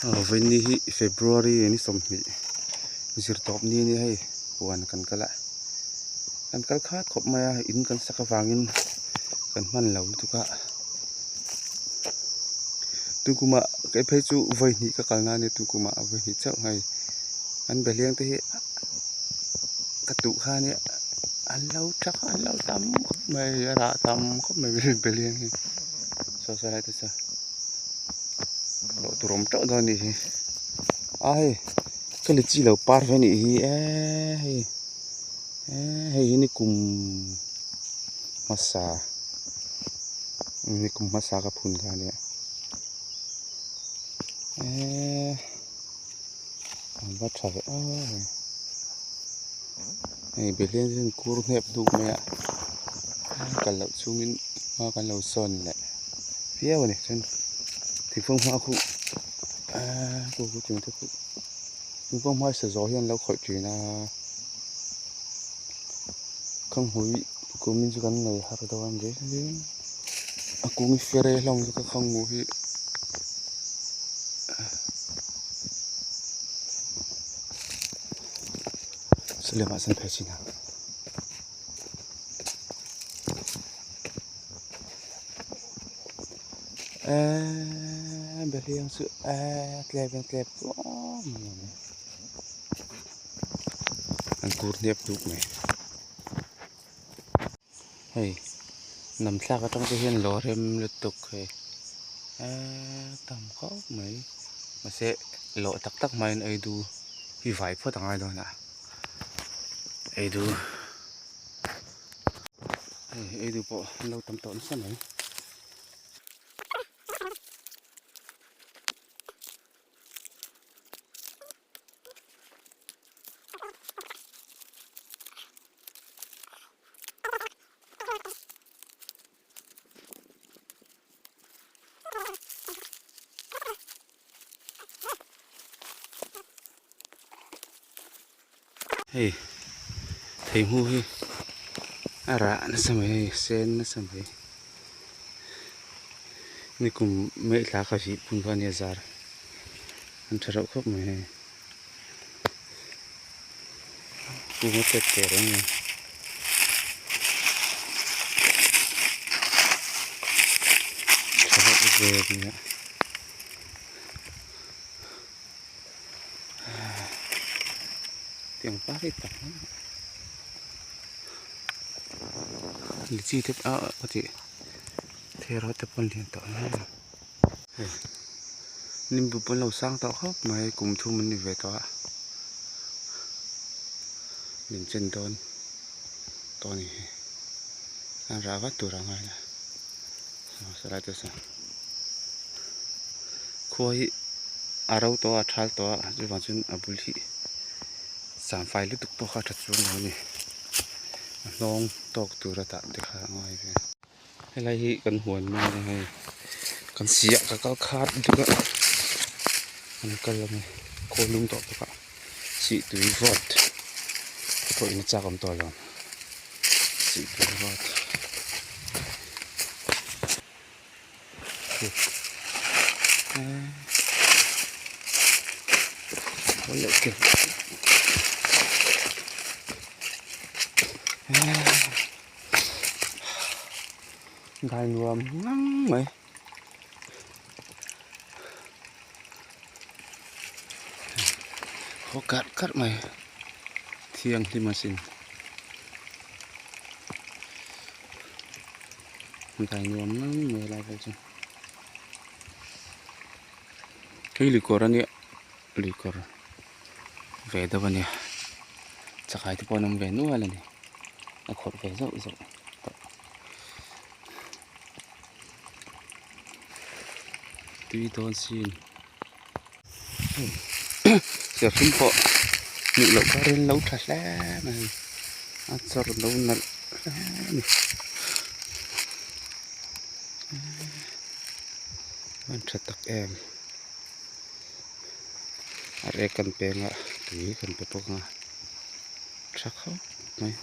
Vawiin hi February ni 20 zirtawp ni a nia hei huan kan kal a kan kal khat khawp mai a in kan sak avangin kan hman lo lutuk a tuikum ah kei phei chu vawi hnih ka kalna a nia tuikum ah vawi hnih chauh hei an behliang te hi ka tuh kha ania an lo tha kha an lo tam khawp mai a rah tam khawp mai behliang hi saw saw lai te saw lawh tur awm teuh dawn anih hi a hei ka lichi lo par ve anih hi eee hei eee hei hi nikum hmasa nikum hmasa ka phun kha ania eee an va tha ve aw hei hei behliang hian kur hnep duk mai a kal loh chhungin hma kan lo sawn leh viau a ni chuan thingfang hma khu eee khu khu chung te khu thingfang hma sa zawh hian an lo khawih thin a khanghmui kumin chu kan nei har dawn a ni a kung fere hlawm chu ka khanghmu hi. Saw lehlamah sawn phei chin a. Eeee behliang chu eeee tlep in tlep tluang mai a ni an kur hniap duk mai hei nam thlak atang te hian lo rem lutuk hei eeee tam khawp mai mahse lawh tak tak hmain ei du hi vai phawt a ngai dawn a ei du. Hei ei duh pawh an lo tam tawh nasa mai. Hei theihmu hi a rah nasa mai hei sen nasa mai nikum maithla ka vih phun kha ania zar an tha reuh khawp mai hei kum a pet teh reng mai tha reuh ve ania. Tiang par hi tam em lichi te ah ka tih therawt te pawh an lian tawh hle a hei nimbu pawh an lo sang tawh khawp mai kum thum an ni ve tawh a min chen dawn tawh a ni hi an rah vat tur a ngai la saw lai te saw. Khua hi a ro tawh a a thal tawh a chuvang chuan a bul hi sanfai lutuk pawh kha a tha chuang lo a ni a hnawng tawk tur a tah te kha a ngai ve helai hi kan huan mai a hei kan siah ka kal khat lutuk a an kal a ni khawl lung tawh bawk a sih tui vawt te pawh in a chak awm tawh lo sih tui vawt. Gai nuam ngang mai khaw karh karh mai thianghlim asin. Dai nuam ngang mai lai vel chu hei luikawr ania luikawr ve deuh ania chakai te pawh an awm ve nual ani a khawrh ve zauh zauh tawh tui dawn sin serthlum pawh hmuh loh kha ril lo tha hle mai a chawr lo nalh hle a ni a tha tak em a rek kan peng a tui kan pe bawk a tha khawp mai.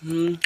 Umm.